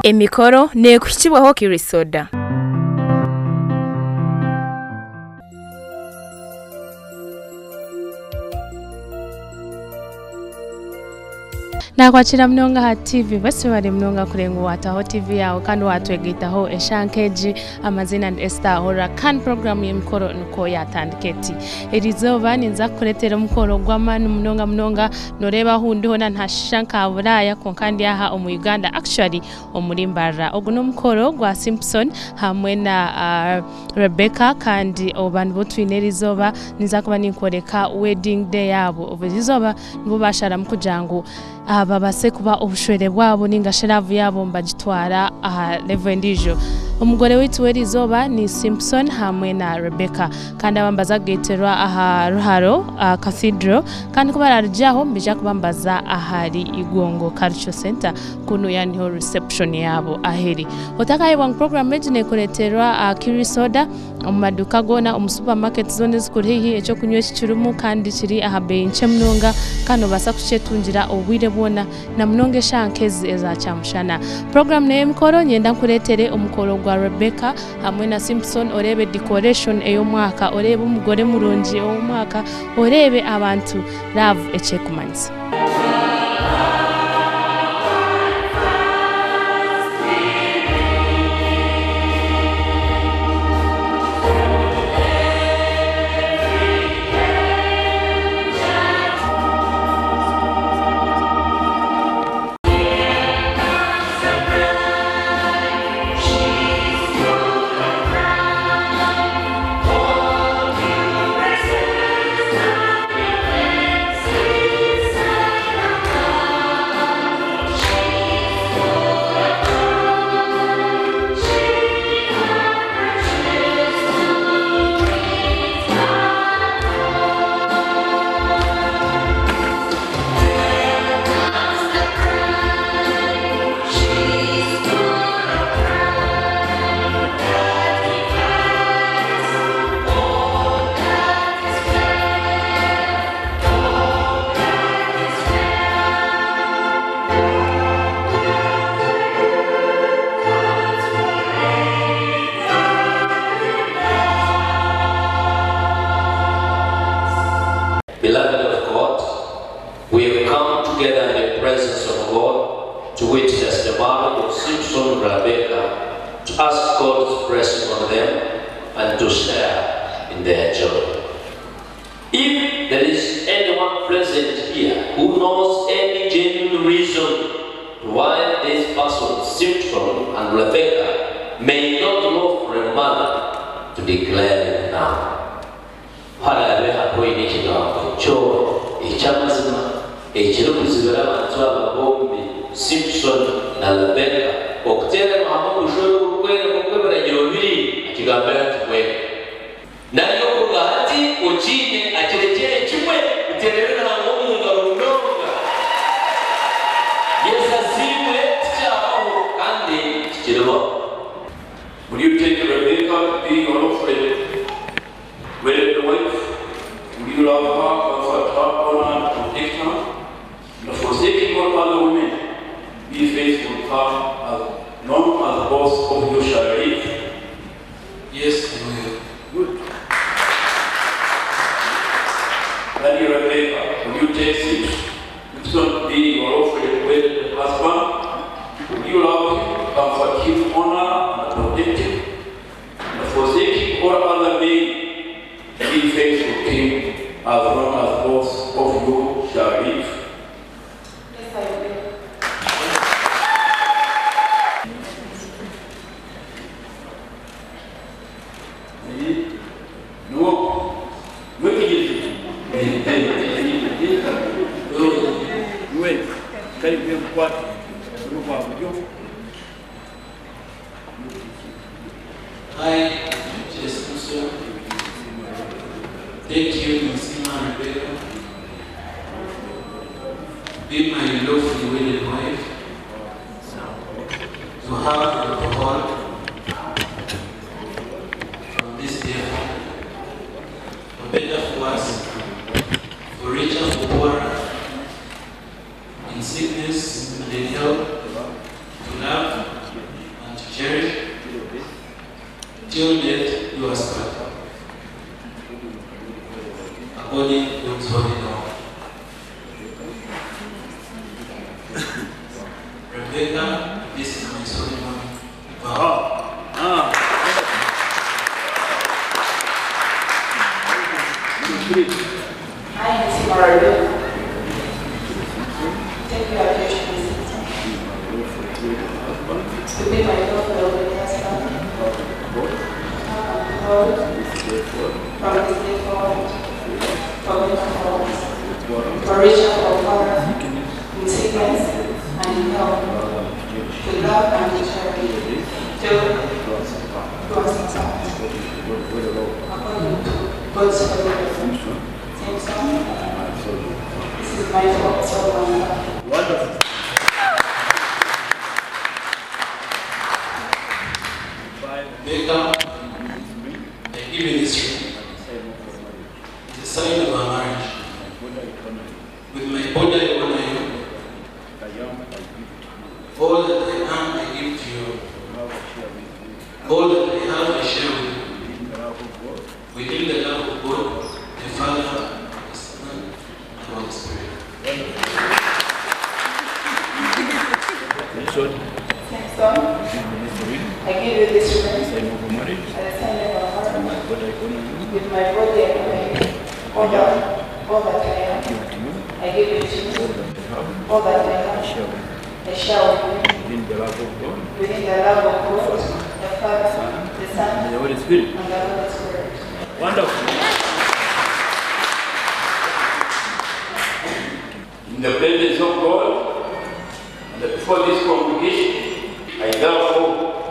Emikoro neekuhikibwaho Kirisoda. Nakwakira munonga aha TV Webale munonga kureba ngu wataho TV yaawe kandi watwegaitaho eshaaha nk'egi. Amaziina ni Esther Ahorra kandi puroguraamu y'emikoro nikwo yaatandika eti. Eriizooba ninza kukureetera omukoro gw'amaani munonga munonga. Nooreeba ahu ndi hoona nihashusha nka Buraaya kwonka ndi aha omu Uganda actually omuri Mbarara. Ogu n'omukoro gwa Simpson hamwe na Rebecca kandi oba nibo twine eriizooba. Ninza kuba ninkworeka wedding day yaabo. Eriizooba nibo baasharamu kugira ngu babaase kuba obushwere bwabo nainga shi raavu yaabo nibagitwara aha levo endiijo. Omugore waitu w'eriizooba ni Simpson hamwe na Rebecca kandi aba nibaza kugaitirwa aha Ruharo Cathedral kandi ku baraarugye aho nibaija kuba nibaza ahari Igongo Cultural Centre kunuya niho reception yaabo ahu eri. Otakaayebwa ngu puroguraamu egi neekureeterwa Kiwi Soda. Omu maduuka goona, omu supamaketi zoona ezikuri haihi, eky'okunywa eki kirimu kandi kiri aha beeyi nkye munonga kandi noobaasa kukyetungira obwire bwona na munonga eshaaha nk'ezi eza kyamushana. Puroguraamu n'ey'emikoro, niinyenda nkureetere omukoro gwa Rebecca hamwe na Simpson oreebe decoration ey'omwaka, oreebe omugore murungi ow'omwaka, oreebe abantu laavu eki erikumanyisa. Beloved of God, we have come together in the presence of God to witness the marriage of Simpson and Rebecca, to ask God's blessing on them and to share in their joy. If there is anyone present here who knows any genuine reason why this person, Simpson and Rebecca, may not lawfully marry, to declare it now. Ku haraabe hariho oine ekigambo kyona eky'amazima ekirikuzibira abantu aba bombi, Simpson na Rebecca, okuteeranwa hamwe omu bushwere oburikwera nk'oku ebiragiro biri, akigambire ati, Mbwenu, nari okuruga hati okiine akirekyere kimwe, muteerere Ruhanga omu ngaro munonga. Yesu asiimwe, tikyabaho kandi tikiribaho. Will you take Rebecca to be your lawfully wedded wife? Will you love her, comfort her, honor, and protect her? Not forsaking all other women, be faithful to her as long as both of you shall live. Yes, I will. Good. Lady Rebecca, will you take Simpson to be your lawfully wedded husband? Will you love him, comfort him, honor, and protect him? Not forsaking all other men, be faithful to him as long as both of you shall live. Yes, I will. I, Jesse Simpson, take you, Nisima Rebecca, be my lawfully wedded wife, to have and to hold from this day forward, for better for worse, for richer, for poorer, in sickness and in health, to love, Till death do us part. According to God's holy law. Rebecca, this is my solemn vow. I, Miss Rebecca, take you as your sister to be my lawful wedded husband, now and forward, from this day forward, for better for worse, for richer or poorer, in sickness and in health, to love and to cherish, till do us part, according to God's holy law. Simpson, this is my solemn vow. Wonderful. Rebecca, I give you this ring. It's a sign of our marriage. With my body I honor you. All that I am, I give to you. All that I have, I share with you. Within the love of God, the Father, the Son, and the Holy Spirit. Simpson, I give you this ring as a sign of our marriage. With my body I honor you. All that, all that I am, I give it to you. All that I have, I share with you. Within the love of God, Within the love of God, the Father, the Son, and the Holy Spirit. and the Holy Spirit. Wonderful. In the presence of God and before this congregation, I therefore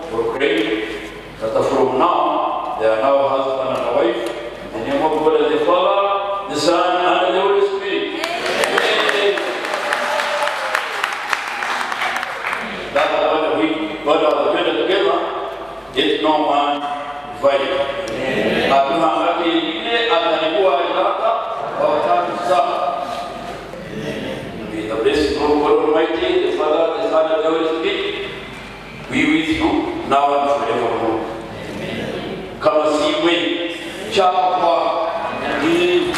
proclaim that from now they are now husband and wife. In the name of God the Father, the Son, and the Holy Spirit. Amen. That what we God has joined together, let no man divide. Atuhangake ile atanikuwa tata wa watatu saba. May the blessing of God Almighty, the Father, the Son, and the Holy Spirit be with you now and forevermore. Kama siwe chapa ni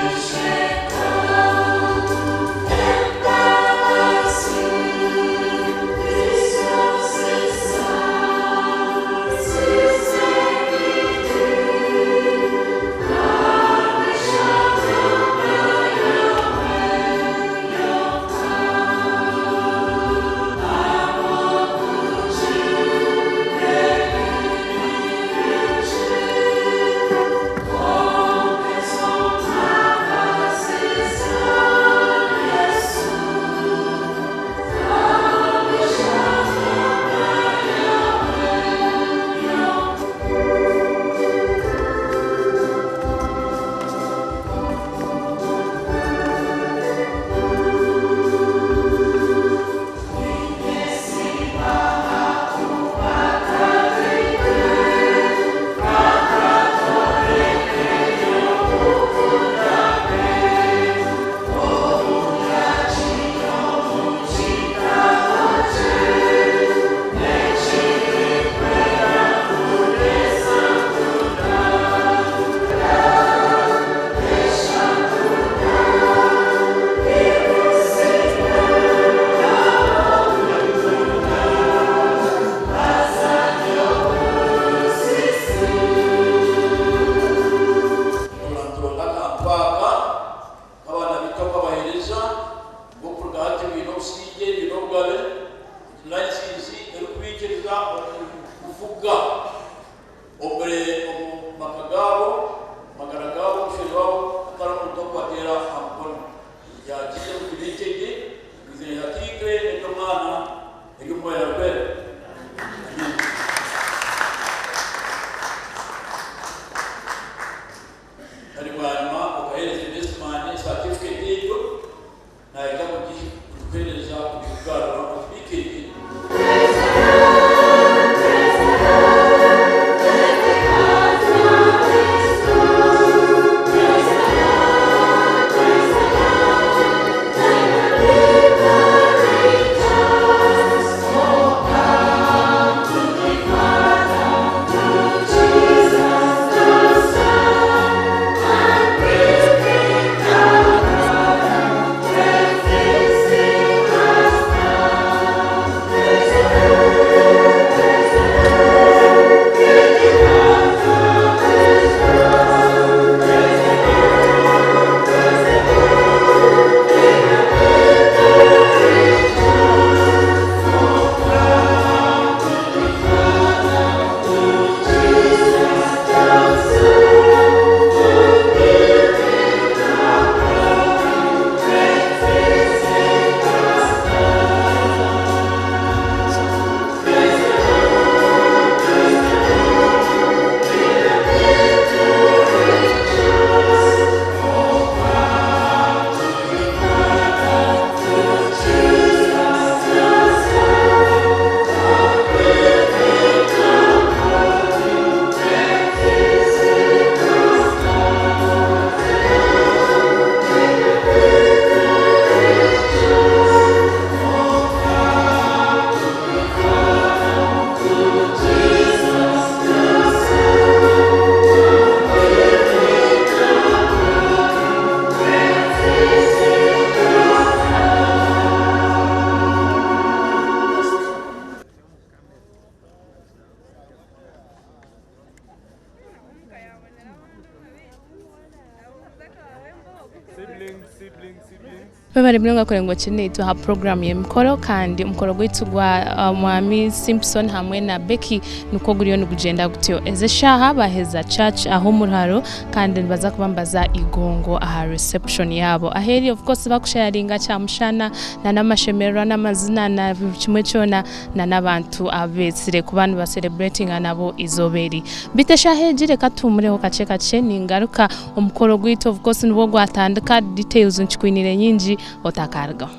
Thank you. Webare munonga kureba ngu okiri naitwe aha puroguraamu y'emikoro kandi omukoro gwaitu gwa Mwami Simpson hamwe na Becky nikwo guriyo nigugyenda gutyo. Ezi eshaaha baaheza church aha omu ruharo kandi nibaza kuba nibaza Igongo aha reception yaabo. Aheeri of course bakusharinga kyamushana n'amashemererwa n'amazina na buri kimwe kyona n'abantu abu beetsire kuba nibasereburetinga nabo eizooba eri. Beitu eshaaha egi reka tuhumureho kakye kakye ningaruka Omukoro gwaitu of course nibwo gwatandika, details nkikwiniire nyingi otakarugaho.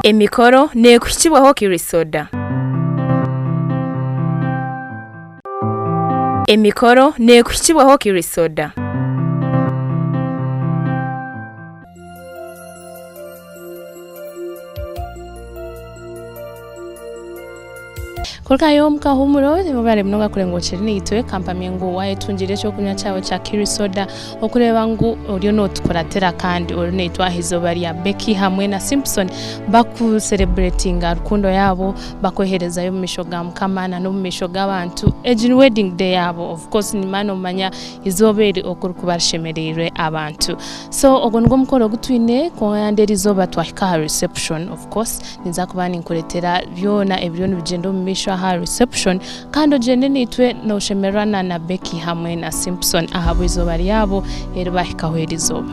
Emikoro neekuhikibwaho Kirisoda. Emikoro neekuhikibwaho Kirisoda. Kurugayo omu kahuumuro webare munonga kureeba ngu okiri naitwe kampamye ngu wayetungira ekyokunywa kyawe kya Kiri soda okureeba ngu oriyo notukuratira kandi ori naitwe aha izooba rya Becky hamwe na Simpson bakusereburetinga rukundo yaabo bakweherezayo omu maisho ga mukama na n'omu maisho g'abantu egi ni wedding day yaabo of course nimanya nomanya izooba eri oku rikuba rishemereirwe abantu. So ogwo nigwo mukoro ogu twine kwonka eri izooba twahika aha reception of course ninza kuba ninkureetera byona ebiriyo nibigyenda omu maisho aha reception kandi ogyende naitwe nooshemererwa na na Becky hamwe na Simpson ahabw'eizooba ryabo eri baahikaho eri izooba.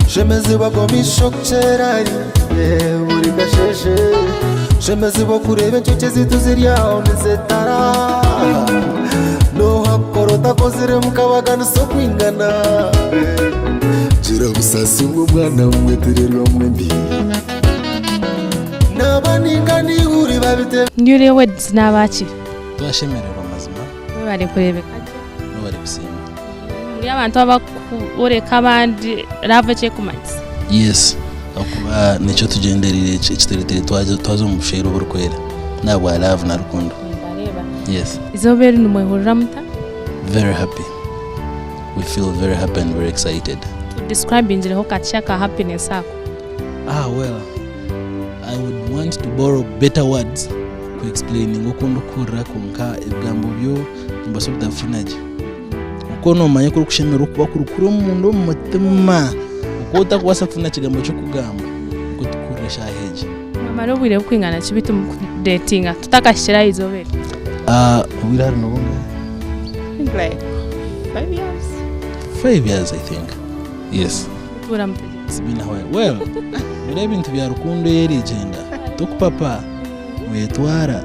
Shemezibwa omumaisho kukyera buri kasheeshe Shemezibwa okureeba encwekye zaitu ziri aho nizetara Nooha kukora otakozire mukabaganisa okwingana Gira obusaasi bw'omwana mwetererwa mwembi Naaba ninga n'eihuri babite Newly weds n'abaakire. Twashemererwa mazima. Mwebare kureebeka gye. Mwebare kusiima. Muri abantu abarikworeka abandi love eki erikumanyisa. Yes ahakuba nikyo tugyendereire ekitureteire twaza omu bushwere oburikwera n'ahabwa love na rukundo. Nimbareeba. Yes. Eizooba eri nimwehurira muta? Very happy. We feel very happy and very excited. Tu describingireho kakye aka happiness ako. Ah well, I would want to borrow better words ku explaininga oku ndikuhurira kwonka ebigambo byo nimbaasa obutabifuna gye. Oku noomanya ku orikushemererwa okuba kuri kuri omunda omu mutima oku otakubaasa kufuna kigambo ky'okugamba nikwo turikuhurira eshaaha egi. Mwamara obwire burikwingana ki beitu murikudeetinga tutakahikire aha izooba eri? Obwire hati nibungahi? I think like 5 years. 5 years I think. Yes. Mutuura mutegyereza. It's been a while. Well, buriya ebintu bya rukundo eyerigyenda tokupapa noyetwara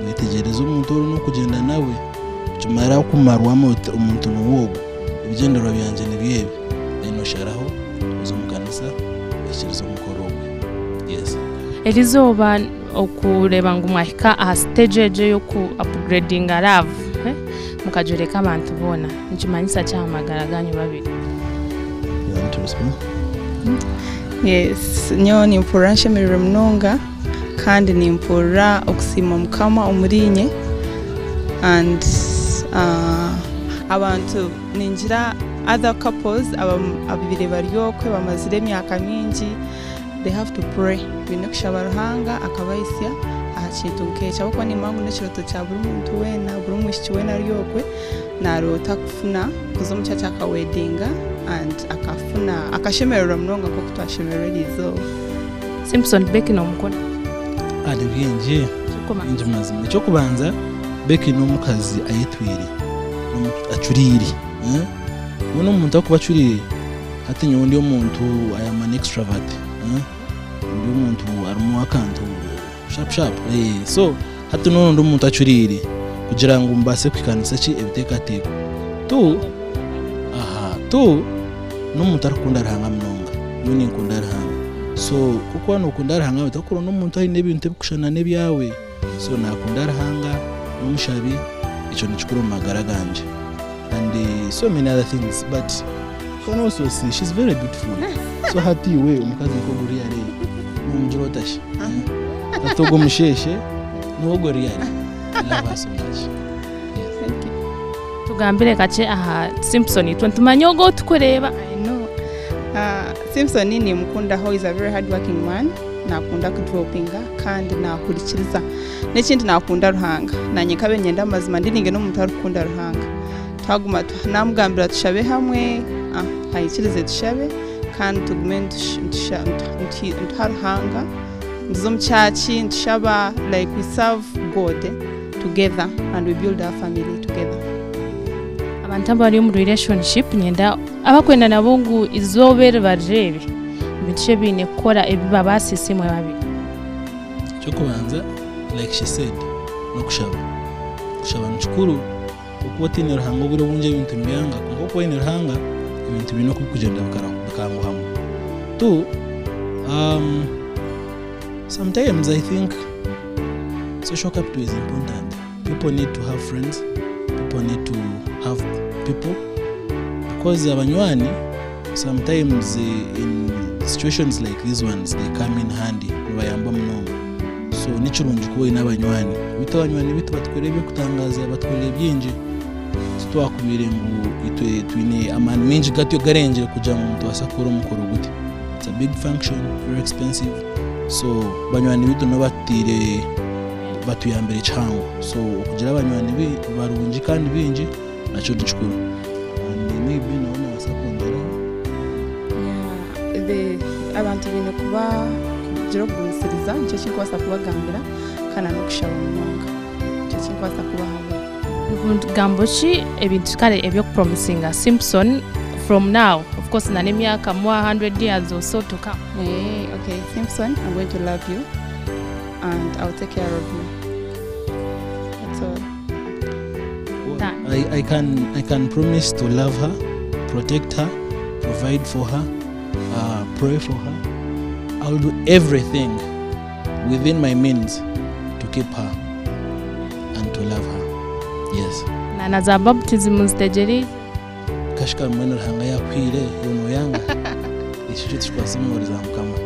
noyetegyereza omuntu ou orikugyenda nawe Nikimara kumarwamu oti omuntu niwe ogu, ebigyendererwa byangye nibyo ebi, then osharaho oza omu kanisa ohikiiriza omukoro ogwe. Yes. Eri izooba okureeba ngu mwahika aha stage egyo ey'oku upgradinga love mukagyoreka abantu boona nikimanyisa ki aha magara gaanyu babiri? You want to respond? Yes, nyowe nimpurira nshemereirwe munonga kandi nimpurira okusiima Mukama omuriinye and abantu ningira other couples ababaire bari okwe bamazire emyaka mingi they have to pray baine kushaba Ruhanga akabahisya aha kintu nk'ekyo ahabw'okuba nimanya ngu n'ekirooto kya buri muntu weena buri mwishiki weena ari okwe naroota kufuna kuza omu church akawedinga and akafuna akashemererwa munonga nk'oku twashemererwa eri izooba. Simpson Becky nomukunda? Ah, ni bingi bingi mazima ekyokubanza Becky n'omukazi ayetwire acuriire eh? Mbwenu omuntu akuba acuriire hati nyowe ndi omuntu I am an extravert eh? Ndi omuntu arimu akantu sharp sharp eh, so hati noona ndi omuntu acuriire kugira ngu mbaase kuhikaanisa ki ebiteekateeko tu aha tu n'omuntu arikukunda Ruhanga munonga nyowe ninkunda Ruhanga so ku orikuba nookunda Ruhanga tokuronda omuntu aine ebintu ebirikushushana n'ebyawe so naakunda Ruhanga n'omushabi ekyo nikikuru omu magara gangye and so many other things but you can also see she's very beautiful so hati iwe omukazi nk'ogu really nomugira ota shi hati ogwo omusheeshe niwe ogwo really I love her so much yes. Thank you. Tugambire kakye aha Simpson itwe nitumanya ogwo ou turikureeba. I know. Simpson nimukundaho is a very hard working man. Nakunda kudropinga kandi nahurikiriza. N'ekindi nakunda Ruhanga. Nanye nkabe nyenda amazima ndiringe n'omuntu arikukunda Ruhanga. Twaguma namugambira tushabe hamwe, ayikirize tushabe kandi tugume nituha Ruhanga. Ntuze omu church nitushaba, like we serve God together and we build our family together. Abantu abari omu relationship nyenda abakwenda nabo ngu izooba eri barireebe ebintu ki ebiine kukora ebi babaasise imwe babiri. Ekyokubanza, like she said, n'okushaba. Kushaba ni kikuru, okuba otiine Ruhanga obwire obwingi ebintu nibyanga, kwonka okuba oine Ruhanga ebintu biine oku birikugyenda bikanguhamu. Two, sometimes I think social capital is important. People need to have friends, people need to have people, because abanywani sometimes in situations like these ones they come in handy, nibayamba munonga. So ni kirungi kuba oine abanywani. Bitu abanywani bitu batukorera ebyokutangaza, batukorera bingi. Titwakubire ngu itwe twine amaani mingi gatyo garengire kugira ngu nitubaasa kukora omukoro guti. It's a big function, very expensive. So banywani bitu nabo batutiire batuyambire kihango. So okugira abanywani barungi kandi bingi nakyo ni kikuru. And maybe nawe nobaasa kwongyeraho. Yeah, abantu baine kuba kugira okugumisiriza, nikyo kinkubaasa kubagambira kandi n'okushaba munonga. Nikyo kinkubaasa kubahabura. Bigambo ki ebintu kare ebyokupromisinga Simpson from now, of course na n'emyaka more 100 years or so to come? Hey, okay, Simpson, I'm going to love you and I'll take care of you. That's all. I can promise to love her, protect her, provide for her, pray for her. I'll do everything within my means to keep her and to love her. Yes. Na za baptism nzitegerize. Kashika mwene Ruhanga yakwire yono yanga. Ekyo tukikwasa omugore za Mukama.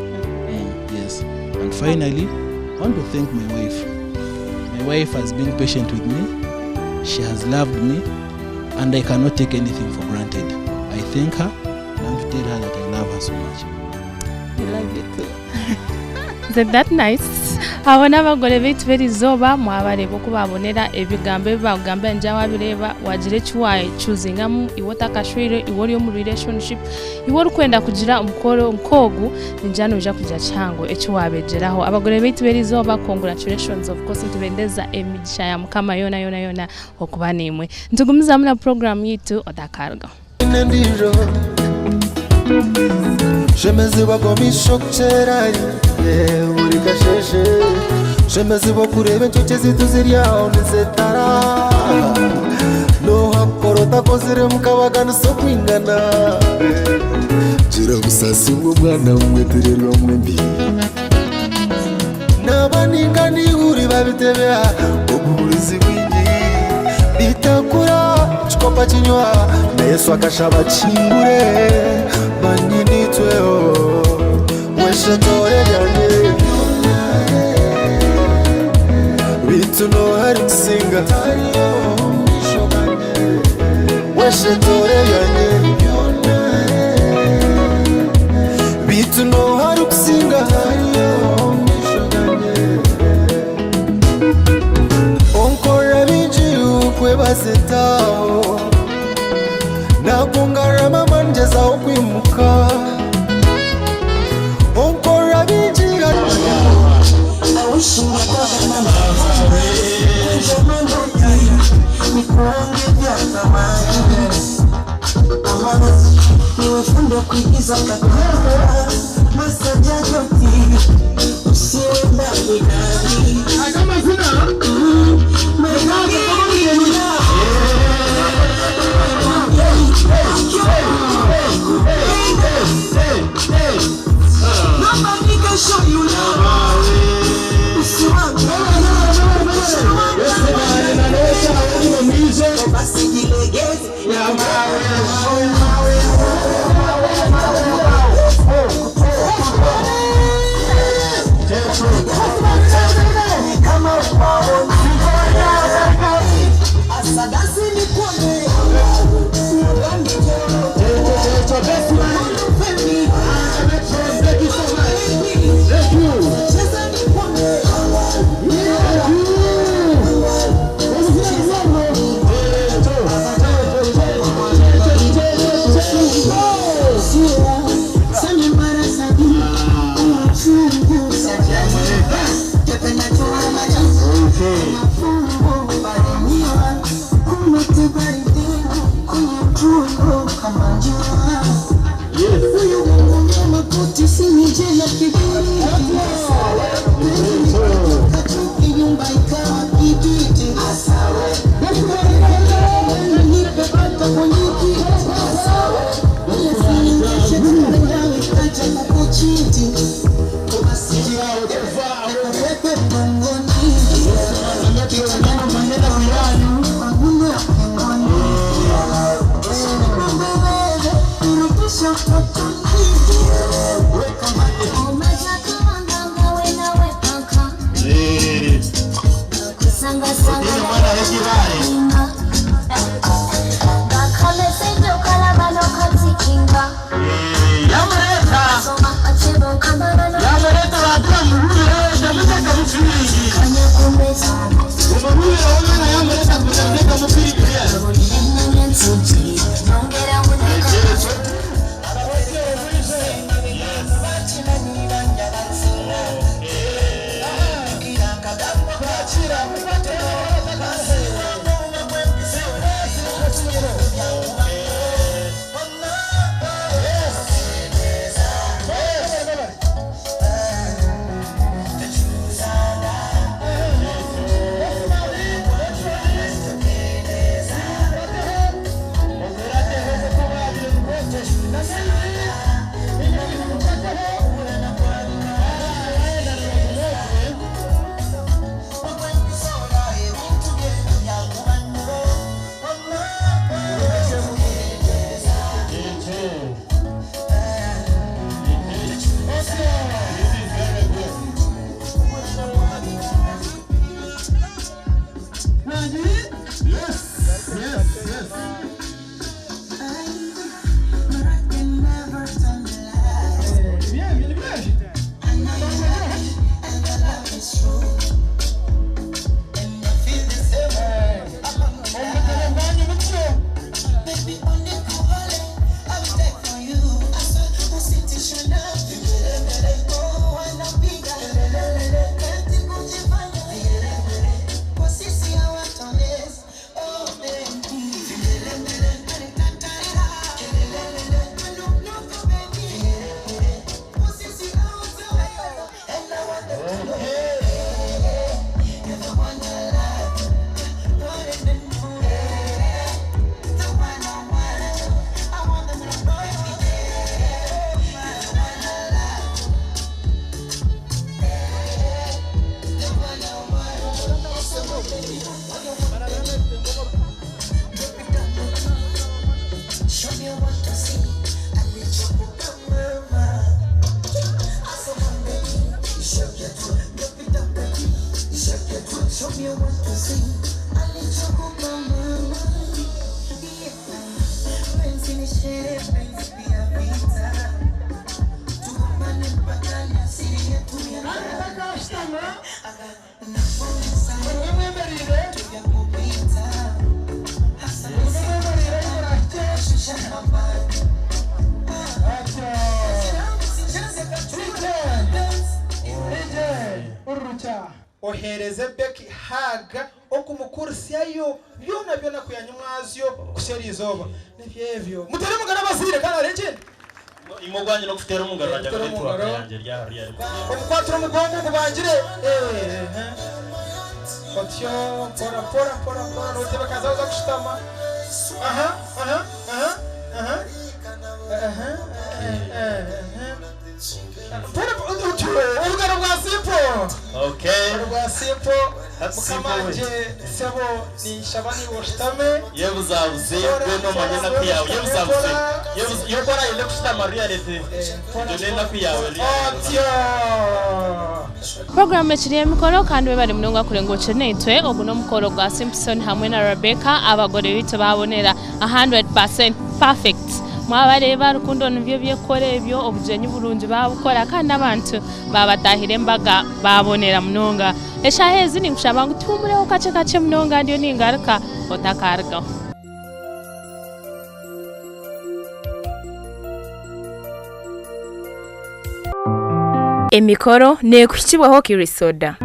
Yes. And finally, I want to thank my wife. My wife has been patient with me. She has loved me, and I cannot take anything for granted. I thank her, and I want to tell her that I love her so much. I love you too. Isn't that nice? Abo n'abagore baitu b'erizooba mwabareeba oku babonera ebigambo ebi bagamba nja wabireeba wagira eki wachuzingamu iwe otakashwire, iwe ori omu relationship, iwe orikwenda kugira omukoro nk'ogu, ningira noija kugira kihango eki wabegyeraho. Abagore baitu b'erizooba, congratulations, of course nitubendeza emigisha ya Mukama yoona yoona yoona okuba n'imwe. Nitugumizamu na program yitu otakarugaho. Nendijo shemezibwa gomishokucherari buri kasheshe shemezibwa kureba encoke zitu ziryaho nizetara nohakora utakozire mukabaganisa okwingana gira busasi bw'omwana mwetererwa mwembi nabaninga nihuri babitebea obuhurizi bwingi bitakura chikopa kinywa na Yesu akashaba kingure banyinitweho weshetore ryanye bitu nohari kusinga weshetore ryanye bitu nohari kusinga onkora bingi ukwebazetaho nakungarama manjezaho kwimuka onkora bingi. Niwefunde kuigiza kakara masajajoti usiwe mbali nami. Nobody can show you love. Basi jilegeze. Tena kiburi Kachuki nyumba ikawa kibiti Nipe bata kwenye kiti Niendeshe nawe kaja kukuchiti Pepe mgongoni Maguno ya pingoni Nirudishe utotoni Ohereze Becky hug okumukurisyayo byona byona kuyanyumwazyo kusera izooba nibyebyo mutere omungaro abaziire kandi hariho ekindi. Imwe ogwangye n'okutera omungaro rajya Kutera network omungaro. yangye ryaha ryari. Omukwatira omugongo ogubangire. Otyo mpora mpora mpora mpora notebekaza oza kushutama. Aha aha aha aha aha aha. Mpora otyo obugaro bwa simple. Okay. Obugaro bwa simple. That's simple. Mukamanje sebo ninshaba niwe oshutame. Yebuzabuze bweno manye naku yawe yebuzabuze. Yokora yende kushutama reality. Ibyo naku yawe. Otyo. Puroguramu ekiri emikoro kandi webale munonga kurenga okiri naitwe. Ogu n'omukoro gwa Simpson hamwe na Rebecca abagore baitu babonera 100% perfect. Mwabareeba rukundo nibyo byekukora ebyo, obugyenyi burungi babukora kandi abantu babatahira embaga babonera munonga. Eshaaha ezi ninkushaba ngu tuhumureho kakye kakye munonga ndiyo ningaruka otakarugaho. Emikoro neekuhikibwaho Kirisoda.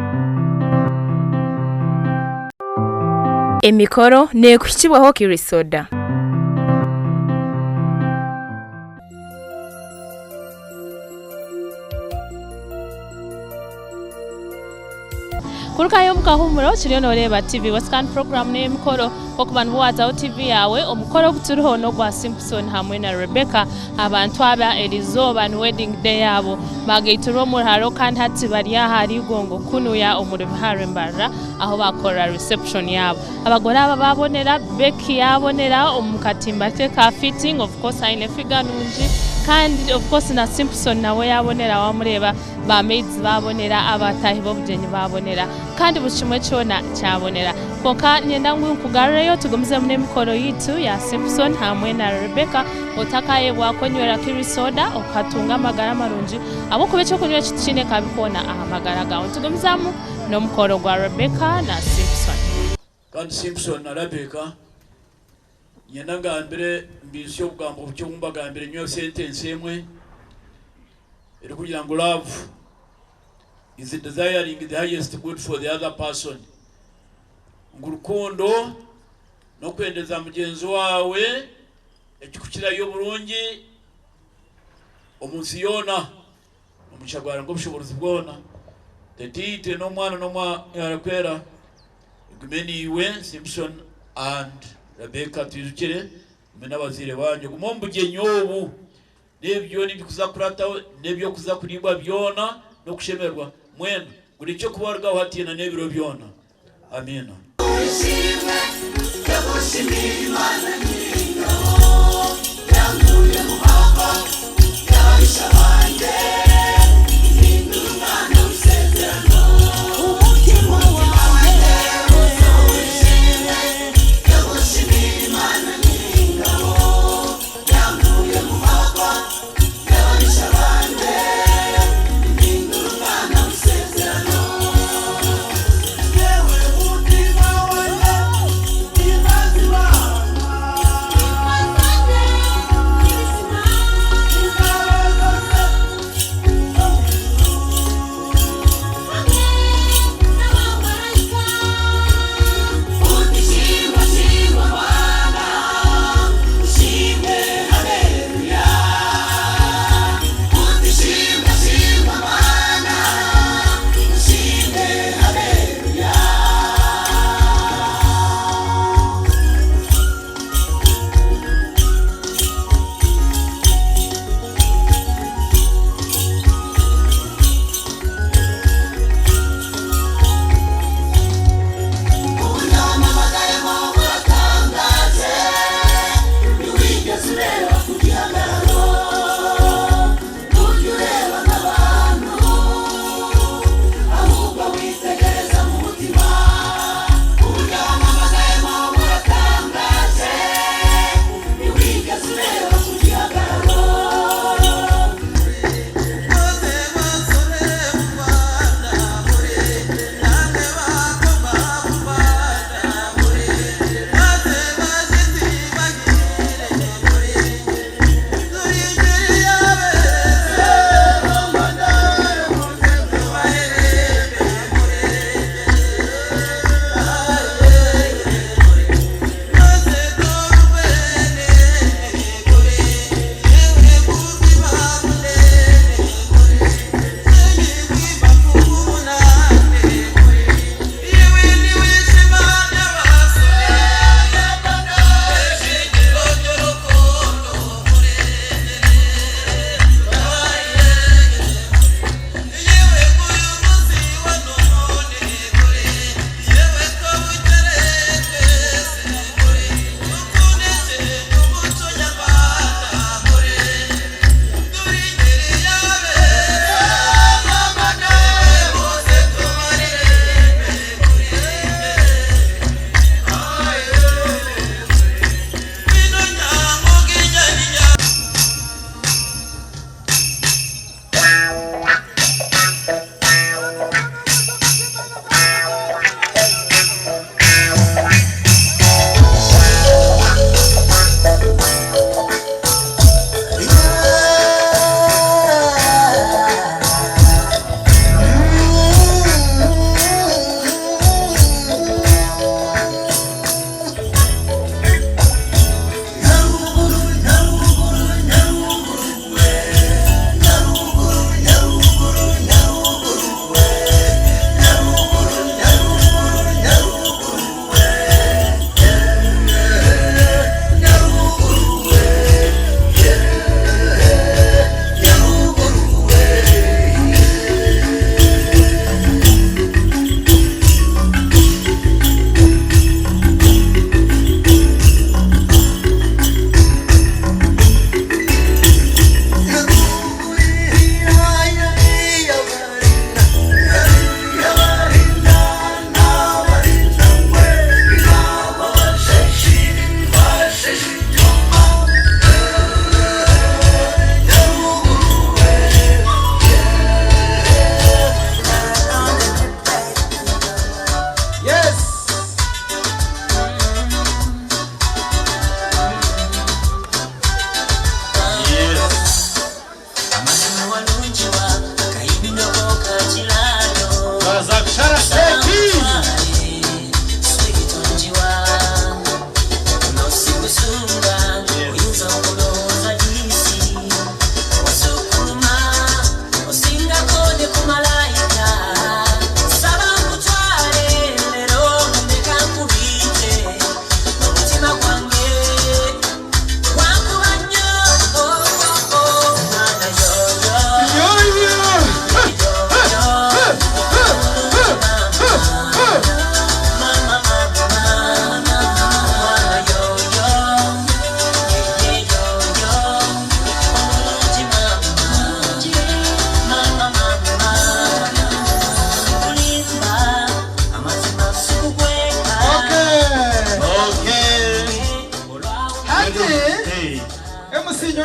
Emikoro neekuhikibwaho Kirisoda. Kurukayo omu kahumuro kiriyo noreeba TV West kandi program n'ey'emikoro okuba niho waataho TV yaawe omukoro ogu turiho n'ogwa Simpson hamwe na Rebecca abantu aba erizooba ni wedding day yaabo bagaitirwe omu ruharo kandi hati bari aha Igongo kunuya omuri Bihare Mbarara aho bakorera reception yaabo. Abagore aba babonera, Becky yabonera omu katimba ke ka fitting of course aine figure nungi kandi of course na Simpson nawe yabonera wamureeba ba maids babonera abataahi b'obugyenyi babonera kandi buri kimwe kyona kyabonera. Kwonka niinyenda ngu nkugarureyo tugumizemu n'emikoro yaitu ya Simpson hamwe na Rebecca otakayebwa kwenywera Kiri soda okatunga amagara marungi ahabw'okuba ekyokunywa eki tikiine kabi koona aha magara gaawe. Nitugumizamu n'omukoro gwa Rebecca na Simpson. Kandi Simpson na Rabeka, niinyenda ngambire mbaitsye obugambo bukye obu mbagambire nyowe sentensi emwe erikugira ngu love is desiring the highest good for the other person. Ngu rukundo n'okwendeza mugyenzi waawe ekikukirayo oburungi omu nsi yoona. Omugisha gwa Ruhanga obushoboorozi bwona, Tatiitwe n'Omwana n'Omwoyo Arikwera bigume naiwe Simpson and Rebecca Twijukire imwe n'abazaire banyu. Guma omu bugyenyi obu n'ebi byona ebirikuza kukurataho n'eby'okuza kuriibwa byona n'okushemererwa mwena. Gurekye kubarugaho hatiina n'ebiro byona. Amiina.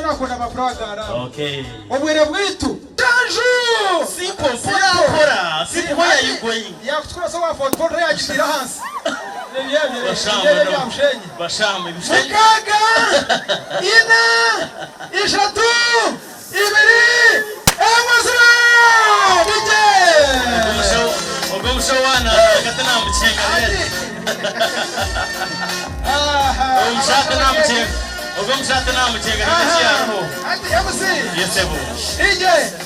nakwenda ba brother. Okay. Obwire bwitu. Danju! Simple, mpora mpora. Simple, where are you going? Yakutukura so wa football yagira hansi. Bashamba. Bashamba ibishenyi. Mukaga! Ina! Ishatu! Ibiri! Emuzira! DJ! Ubwo mushawana kata namucenga. Umushaka namucenga. Ubwo mushaka namucenga nticyaro. Ati MC. Yesebo. DJ.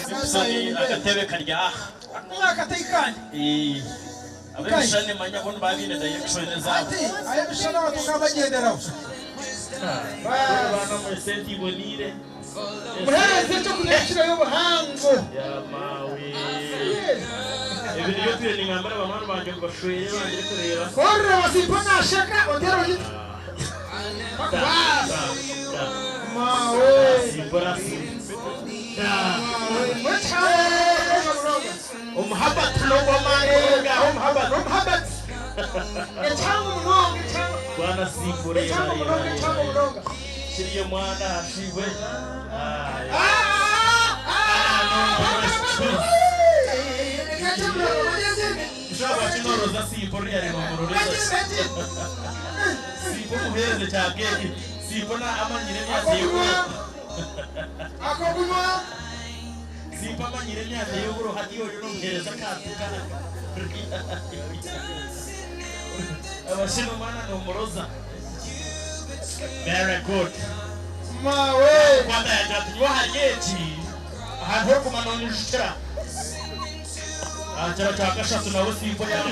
Simpson agatebe karya. Umwaka tekanye. Eh. Abishane manya bono babine direction zabo. Ati ayabishana batukabagenderaho. Bana mwese bonire. Muhereze cyo kunekira y'ubuhango. Yamawe. Ibintu byo ningambara bamana banje bashwere banje kureba. Korra wasipona shaka otero yit. Mawe. Sibora. Umuhabat lobo manga umuhabat umuhabat. Echangu munonga echangu. Bwana sibore. Echangu munonga echangu munonga. Kiriyo mwana ashiwe. Ushobora kinoroza simpo riyarema muroreza. Simpo muhereze cya keke. Simpo na amanyire myateye. Akokunywa. Simpo amanyire myateye uburo hati yoyo no muhereza katuka. Abashino mwana no muroza. Very good. Mawe. Kwanda yajatunywa haryeji. Ahantu ho kumanonishira. Achara chakashatu nawe simpo ya.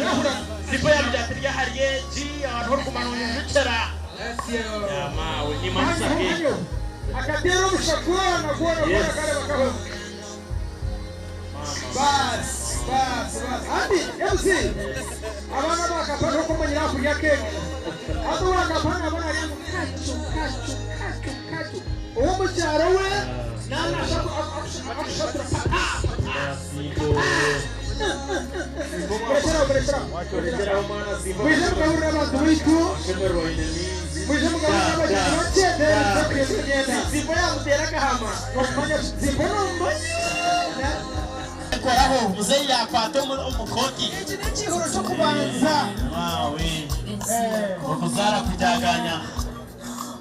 Simpo ya mjatirya haryeji ahantu ho kumanonishira. Ya mawe ni masake. Akatero mshakona kuona kuona kale bakaho. Bas, bas, bas. Andi MC. Abana bakapana ko manyira kurya keke. Abo bakapana abana yangu kachu kachu kachu kachu. Uwo mucyaro we nana shako akushatura pa. Koraho muzeyi yakwata omukoti. Iki ni ekihuro ky'okubanza. Mawe. Okuzara kujaganya.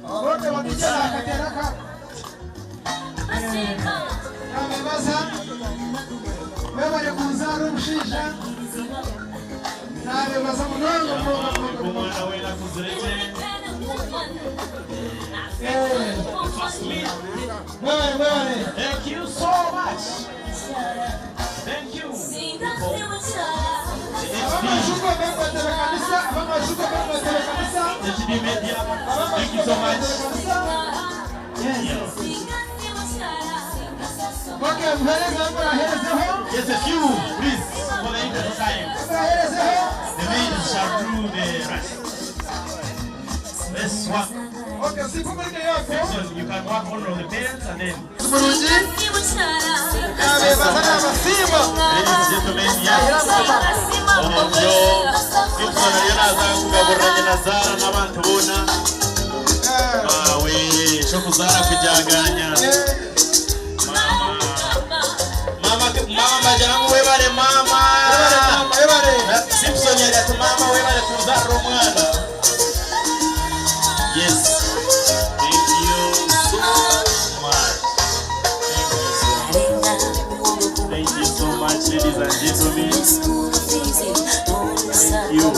Abone bakijja bakateraka. Nabebaza. Webale kunzaara omushaija. Nabebaza munonga munonga munonga. Omwana we nakuzirete. Webale webale. Thank you so much. Thank you. HD Media, thank you so much. Yes. Okay, Yes, a few, please, for the interest of time. The maids shall do the rest. Let's work. Section, you can work on the parents and then. Ladies and gentlemen, yes. Omuryo, Simpson ariyo naza kugaburira Nazara n'abantu bona. Mawe, cyo kuzara kujaganya. Mama, mama majana webare mama. Webare. Simpson yari ati mama webare kuzara umwana. Yes. Thank you so much. Thank you so much, ladies and gentlemen. Thank you.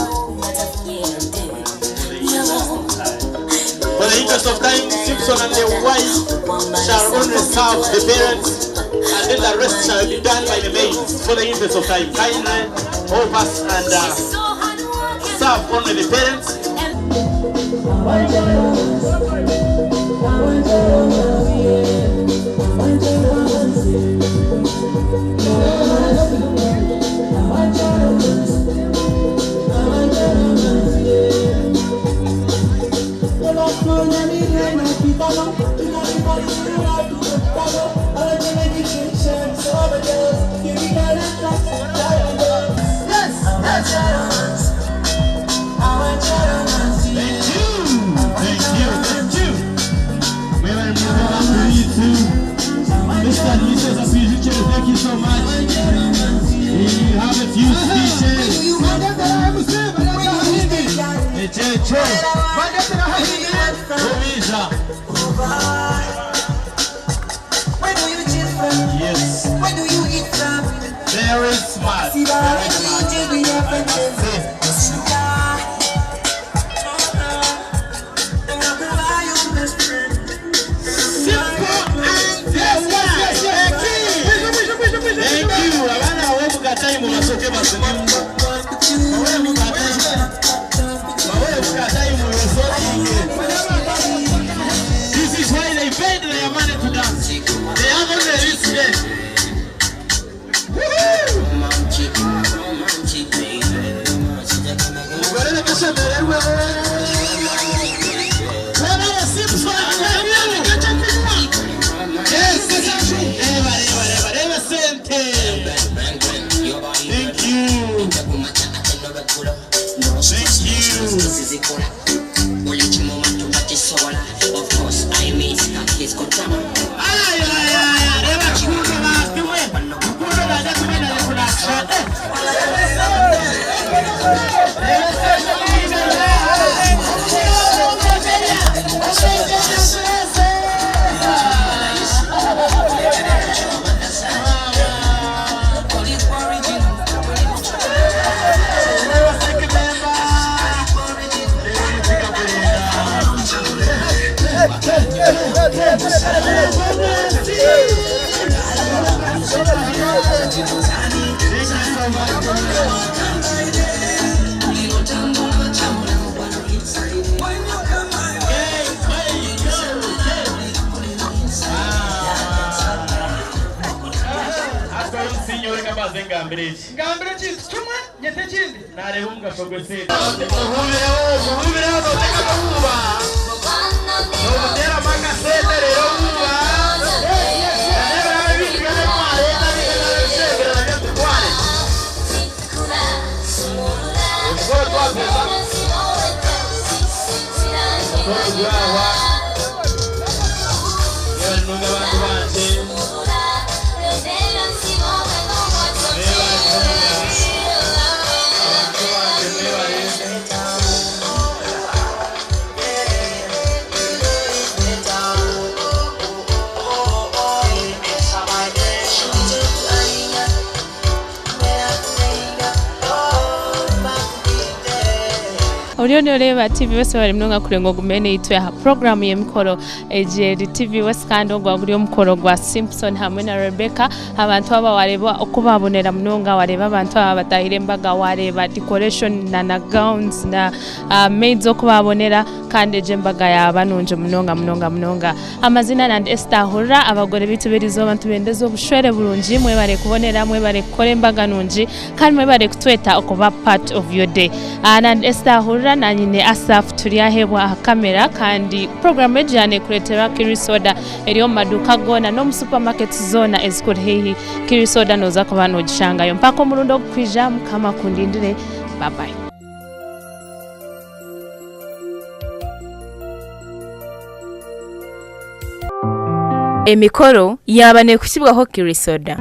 For the interest of time, Simpson and the wife shall only serve the parents, and then the rest shall be done by the maids. For the interest of time, kindly help us and serve only the parents. Thank you. Thank you. Thank you. you, DJ. Echeche. Obija. Yes. Where do you eat from? Very smart. See, Very where do you smart. deal with your I must say. Simple and yes, yes, yes, yes. Thank you. Abaana ab'omukatayimu basooke basinemu. Bawe mukatayimu. Bawe mukatayimu yosokinge. This is why they paid their money to dance. They have only this day. Woohoo! Mugorere kashemererwe. Webale Simpson, Yes. Reba, reba, reba, reba sente. Thank you. Thank you. Ay, ay, ay, ay, reba kundo batumwe. Kundo badatumwe na reproduction. Ngambire iki? Ngambire ekintu kimwe nyete ekindi. Nareba omugasho gw'esente. Ohubireho, ohubireho noteeka kuhuba. Nobuteeramu akasente reero ohuba. Reeba ebintu byona ebi mwareeta bigenda nabyo tubitware. Emikoro twakweza. Omukoro gwahwa. Reeba nunga abantu bangye. Oriyo noreeba TV West bari munonga kurenga ogume neitwe aha puroguramu y'emikoro egi eri TV West kandi ogwa guri omukoro gwa Simpson hamwe na Rebecca. Abantu aba wareeba oku babonera munonga, wareeba abantu aba batahire embaga, wareeba decoration na na gowns na maids oku babonera, kandi egi embaga yaaba nungi munonga munonga munonga. Amazina nandi Esther Ahurira. Abagore baitu b'erizooba nitubendeza obushwere burungi. Mwebare kubonera, mwebare kukora embaga nungi, kandi mwebare kutweta okuba part of your day. Nandi Esther Ahurira na nyine Asaf turi aheebwa aha kamera, kandi puroguramu egi yaanekureetera Kiri Soda eri omu maduuka goona n'omu supermarkets zoona ezikuri haihi. Kiri Soda nooza kuba noogishangayo. Mpaka omurundi ogukwija, Mukama akundindire. Bye bye. Emikoro yaaba neekuhikibwaho Kirisoda.